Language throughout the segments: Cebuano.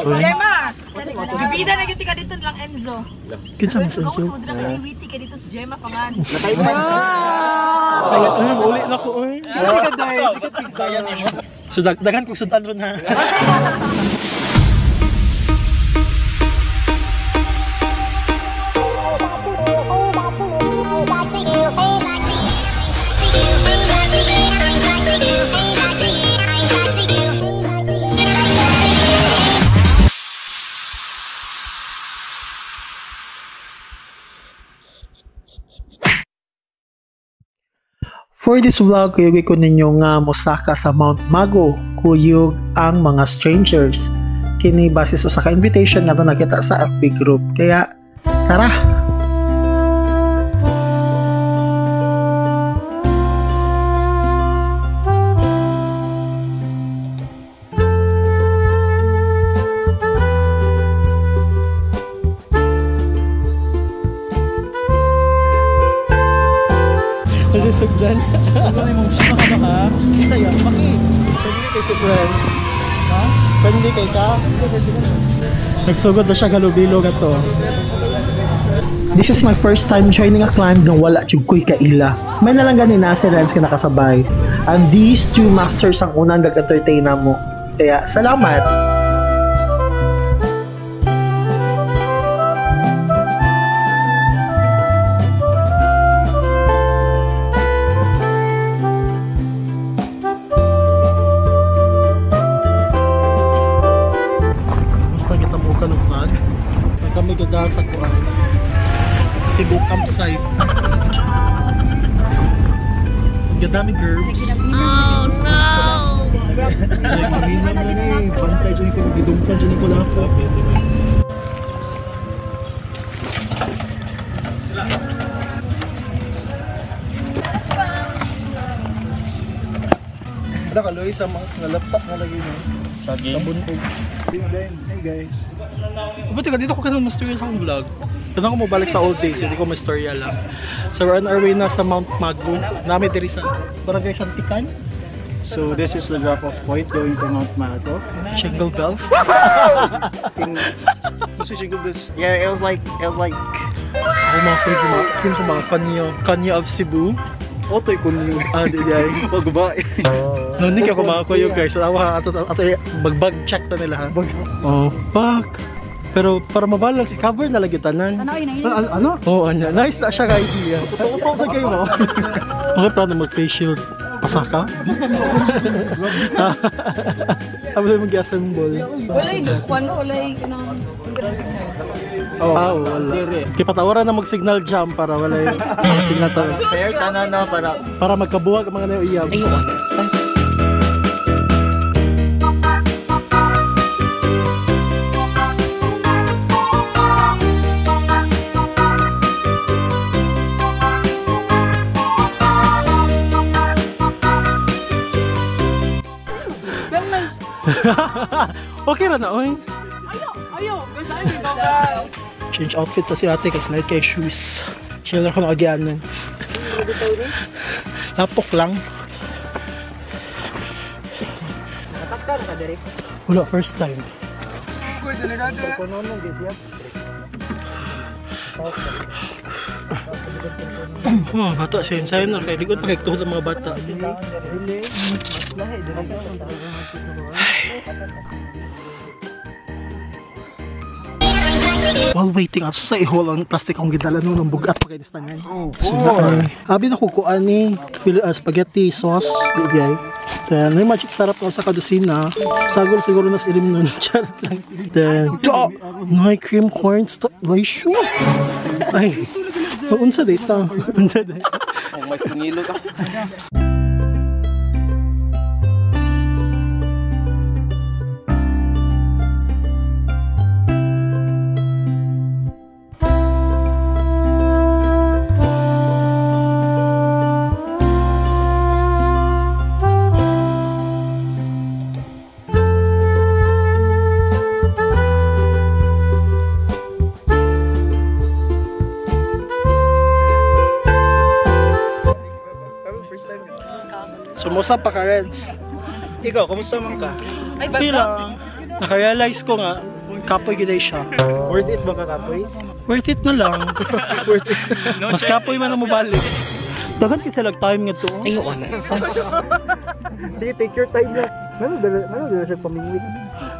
Gemma! Bibida na gyud ka dito lang Enzo. Kinsa man si Enzo? Kung sa kay witty ka dito si Gemma pa man. Ay, ay, uli na ko oy. So daghan kog sudan ron ha. For this vlog, kuyog ko ninyo nga mosaka sa Mount Mago, kuyog ang mga strangers. Kini basis usa ka invitation nga nakita sa FB group. Kaya tara! Sugdan. Sugdan imong suma ka ba ka? Saya, maki. Pwede kay si friends. Ha? Pwede kay ka? Nagsugod na siya galubilo gato. This is my first time joining a climb nga wala jud koy kaila. May nalang gani na si Renz nga nakasabay. And these two masters ang unang nag-entertain namo. Kaya salamat. Kami gada sa kuan Tibo campsite. Ang gadami girls. Oh no! Naghinam na ni bantay dyan ko gidungkan dyan ko laptop. Ada ka Luis sa mga laptop nga lagi no. Sa buntog. Hey guys. Buti ka dito ko kanang mysterious akong vlog. Kanang ko mobalik sa old days, hindi ko mysterious lang. So we're on our way na sa Mount Mago. Nami diri sa Barangay Santikan. So this is the drop-off point going to Mount Mago. Jingle bells. Jingle bells. Yeah, it was like ako mga friend, mga Kanya of Cebu. Otoy kunyo. Ah, di ay. Pagbabae. No, hindi ako mga kuyo guys. So, ato magbag check na nila ha. Oh, fuck. Pero para mabalance, cover na lagi tanan. Ano? Oo, oh, ano. Nice na siya ka idea. Totoo sa kayo mo. Okay, plano mag-face shield. Pasaka? Abo mo mag-assemble. Walay, walay, kanang. Ah, wala. Kaya patawaran na mag-signal jam para walay signal to. Fair tanan na para magkabuwag ang mga naiyab. Ayun. Okay ra na oy. Ayo, Change outfit sa si ate kasi night kay shoes. Chiller ko na agyanan. Lapok lang. Wala, first time. Oh, bata siya inside na kay likod pa kay tuhod ang mga bata. While waiting, ato sa ihol ang plastic akong gidala no ng bugat pa kay tanan. Oh, boy. Abi na kukuan ni spaghetti sauce, di ay. Then may magic sarap ko sa kadusina. Sagol siguro nas ilim nun. Charot lang. Then oh, may cream corn sto. Ay, ay. Unsa data? Unsa data? Oh, may pangilo ka. Sumusa pa ka, Renz. Ikaw, kumusta man ka? Ay, Pila. Naka-realize ko nga, kapoy gid siya. Worth it ba ka kapoy? Worth it na lang. Worth it. Mas kapoy man ang mobalik. Dagan kasi lag time nga to. Ayun na. Sige, take your time na. Ano dala siya pamingwit?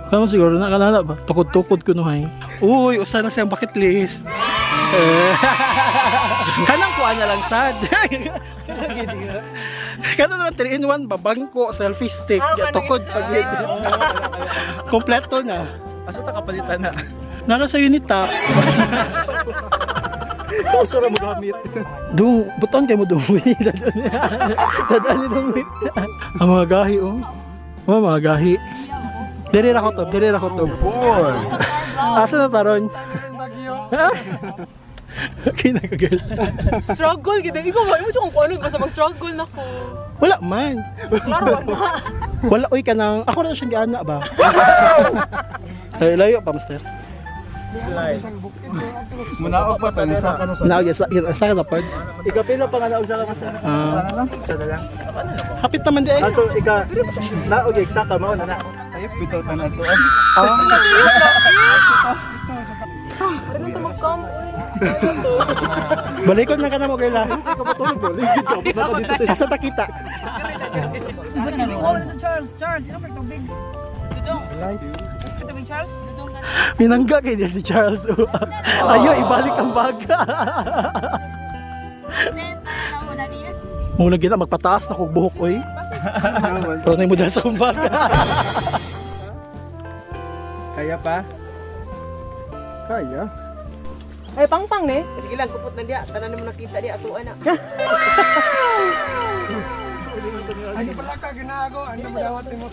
Kamo siguro na kanala ba? Tukod-tukod ko no hay. Uy, usa na siyang bucket list. Kanang kuan na lang sad. Kanang naman 3 in 1 ba bangko, selfie stick, tukod pag kompleto na. Asa ta kapalitan na? Nara sa unit top. Kausa ra mo gamit. Dung, buton kay mo dung. Dadali dong. Ang mga gahi oh. Oh, mga gahi. Diri ra ko to, diri ra ko to. Asa na taron? Okay na ka, girl. Struggle gid. Ikaw ba imo kung ano basta mag-struggle na ko. Wala man. Klaro na. Wala oy ka nang ako na siyang giana ba. Ay, layo pa, master. Munaog pa tayo sa kano sa. Naog sa sa ka na pod. Ikapila pa nga naog sa ka sa. Ah, Sa na lang. hapit naman di ay. Ah, so ika naog sa ka mao na na. Ayop bitaw tanan to. Ano to mag-come? Balikon na ka na mo, girl. ah. Asa ta kita? Sa Charles, Charles, ino pa tubig. Dudong. Tubig Charles? Dudong. Pinangga kay niya si Charles. Ayo, ibalik ang baga. Muna gina magpataas na kog buhok oy. Pero na mo dahil sa kong baga. Kaya pa? Kaya. Ay pangpang ne. Sige lang, kupot na diya. Tanan mo nakita diya, atuan na. Ano pala ka ginago? Ano madawat nimo?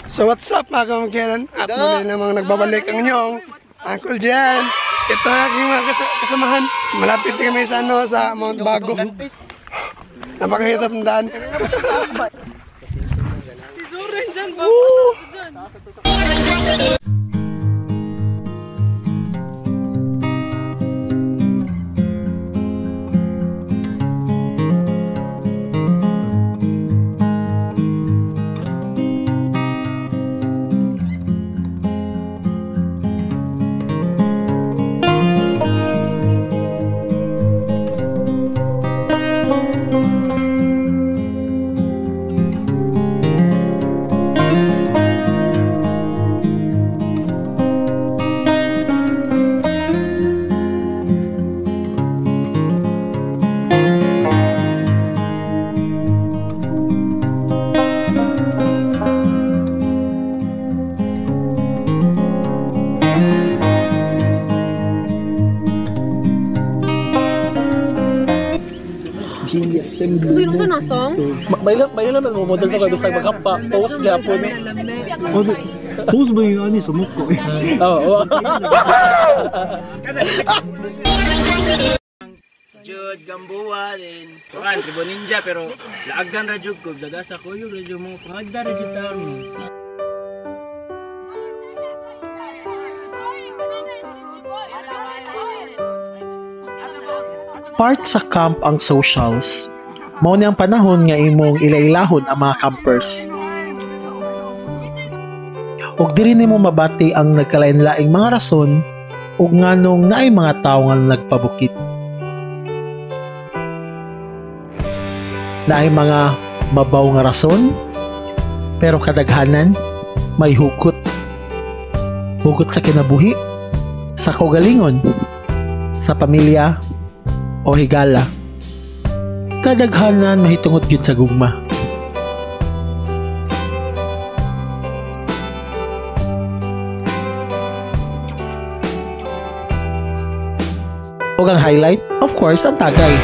So what's up mga kamangkiran? At muli namang nagbabalik ang inyong Uncle Jan. Ito ang aking mga kasamahan. Malapit na kami sa, ano, sa Mount Bago. Napakahirap ng daan. Si Zoren dyan ba? Dyan. Sino sa nasong? May ilan mo model ko bisag magapa post gyapon. Post ba yung ani sumuko? Oo. Jude, Gamboa, then kuan, Tribo Ninja, pero laagan ra jud ko, daga sa kuyog ra jud mo, pangagda ra jud taon mo. Part sa camp ang socials. Mao ni ang panahon nga imong ilailahon ang mga campers. Ug diri nimo mabati ang nagkalain-laing mga rason ug nganong naay mga tawo nga nagpabukit. Naay mga mabaw nga rason, pero kadaghanan may hugot. Hugot sa kinabuhi, sa kaugalingon, sa pamilya, o higala. Kadaghanan mahitungod gyud sa gugma. Ug ang highlight, of course, ang tagay.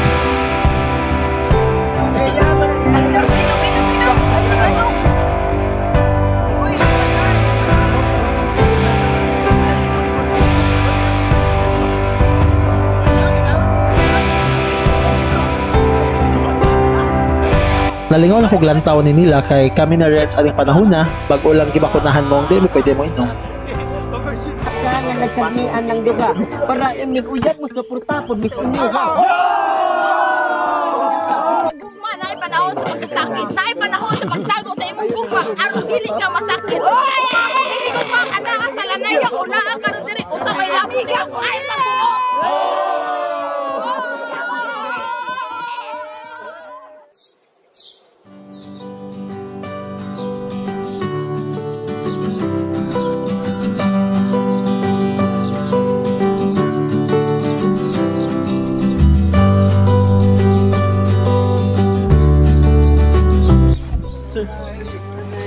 Nalingaw na kog lantaw ni nila kay kami na Reds aning panahon na bag-o lang gibakunahan mo ang di mo pwede mo inom. Kaya nagsabihan ng duga. Para imig uyat mo suporta po, mis inyo ha. Panahon sa pagkasakit, naay panahon sa pagtago sa imong gugma aron dili ka masakit. Dili ko pa anaa sa lanay o naa karon diri usa may labi ka ay pagbuot.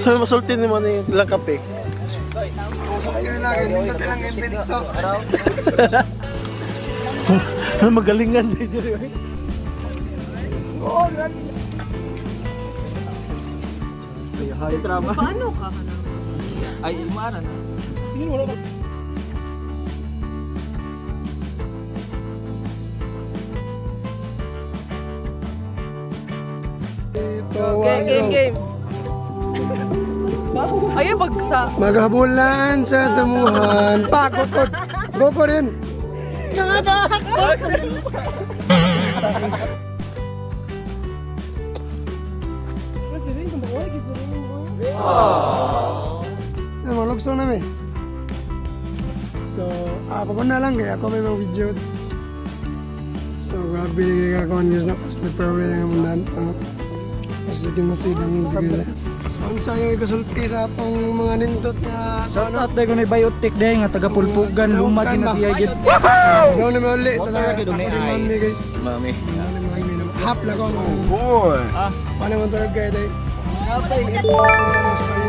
So, masulti ni mo na yung lang kape. Ano magalingan din diri. Paano ka? Ay, umara na. Sige, wala ka. Game, game, game. Ayaw bagsa. Maghabulan sa damuhan. Pa, gokod. Gokod rin. Ano, malugso na mi. So, pabon na lang kaya ako may mga video. So, grabe na kaya ako na slipper rin ang mundan. As you can see, dang jigila. So, ang sayo ikasulti sa atong mga nindot nga Shout out dahil ko na biotic dahil nga taga Pulpugan, lumad na siya gid. Daw na may uli. Talaga ako ni mami guys. Mami. Hap lang ko. Oh boy. Paano man tulog kayo tayo? Sa ano,